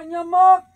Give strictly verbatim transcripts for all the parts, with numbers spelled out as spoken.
Nyamok.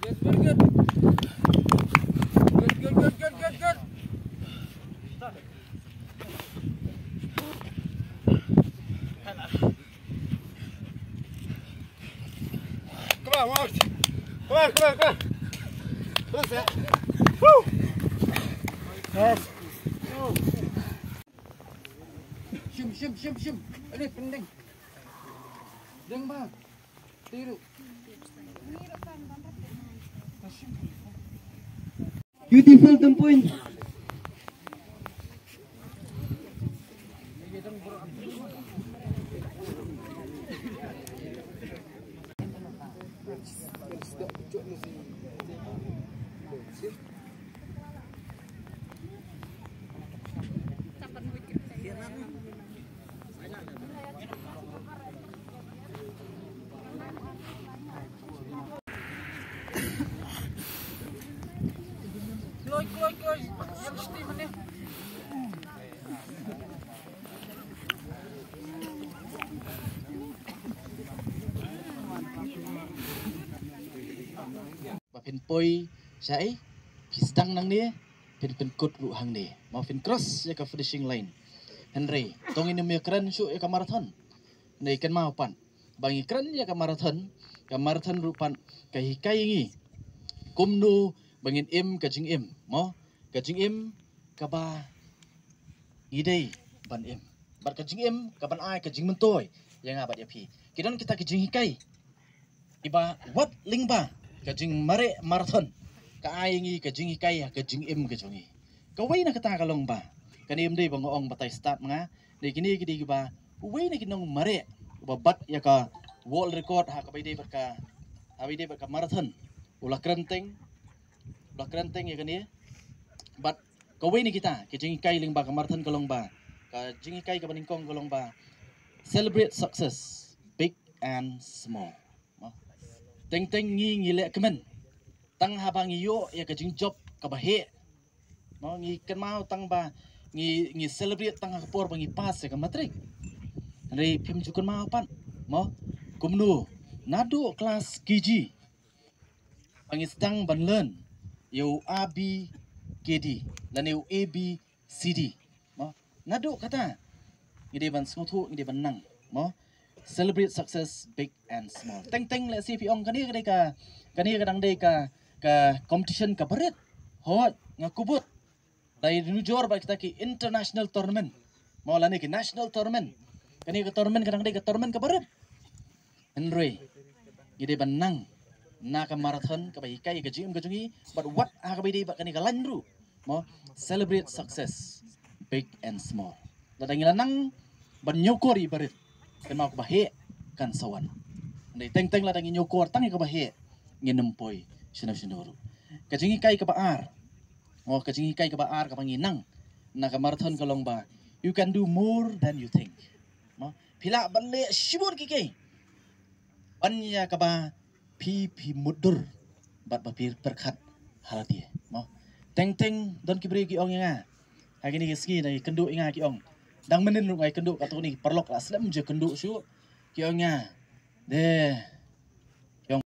Yes, very good. Good, good, good, good, good, good. Come on, Mort. Come on, come on, come on. Close that. Woo! Yes. Shim, shim, shim, shim. Ini pending. Deng ba. Tiru. Beautiful tempuin. Kloi, kloi, kloi. Yang siti mene. Ba phin poi sha ei, phi sdang nangne, phin pynkut ruh hangne. Mo phin cross ïa ka finishing line. Hynrei to ngin ym ïakren shuh ïa ka marathon. Hynrei kynmaw pat ba ngi kren ïa ka marathon, ka marathon ruh pat ka hikai ïa ngi kumno ba ngin im ka jingim, mo, ka jingim kaba ngi dei ban im, bad ka jingim kaban ai ka jingmyntoi ïa nga bad ïa phi. Ki don kita ki jinghikai kiba wat lyngba ka jingmareh marathon, ka ai ïa ngi ka jinghikai ha ka jingim ka jong ngi. Kawei na kata ka long ba kane ym dei ba nga ong batai stad ma nga, dei kine ki dei kiba uwei na ki nongmareh uba bat ïa ka world record ha kaba ïadei bad ka, ha kaba ïadei bad ka marathon, u la kren teng, u la kren teng ïa kane. Bad kawei na kita ki jinghikai lyngba ka marathon ka long ba, ka jinghikai kaba nyngkong ka long ba, celebrate success, big and small. Mo, teng teng ngi ngi leh kmen tang haba ngi ïoh ïa ka jingjop kaba heh. Mo, ngi kynmaw tang ba ngi, ngi celebrate tang ha ka por ba ngi pass ïa ka matric. Hynrei phim ju kynmaw pat, mo, kumno naduh klas K G ba ngi sdang ban learn ïa u A B K D lane u A B C D. Mo, naduh kata ngi dei ban sngewthuh, ngi dei ban nang. Mo, celebrate success big and small. Teng teng lehse phi ong kane ka dei ka, kane ka dang dei ka, ka competition kaba rit. Hooid, nga kubur. Dei nujor ba kita ki international tournament, mo, lane ki national tournament. Kane ka tournament ka dang dei ka tournament kaba rit. Hynrei ngi dei ban nang na ka marathon kaba hikai ka jingim ka jong ngi, bad wat ha kaba ïadei bad kane ka line ruh, mo, celebrate success big and small. Lada ngi la nang ban ñiewkor ïa barit, kynmaw kaba heh kan sa wan. Hynrei teng teng lada ngi ñiewkor tang ïa kaba heh, ngin ym poi shano shano ruh. Ka jinghikai kaba ar, mo, ka jinghikai kaba ar kaba ngi nang na ka marathon ka long ba, you can do more than you think. Mo, phi lah ban leh shibun kiei kiei ban ïa kaba phi, phi mutdur bad ba phi pyrkhat ha lade. Mo, teng teng don ki briew ki ong ïa nga ha kine ki sngi, na ki kynduh ïa nga ki ong, dang mynnin ruh nga ïakynduh katto katne ki paralok la slem ju kynduh shuh, ki ong ïa nga, de, ki ong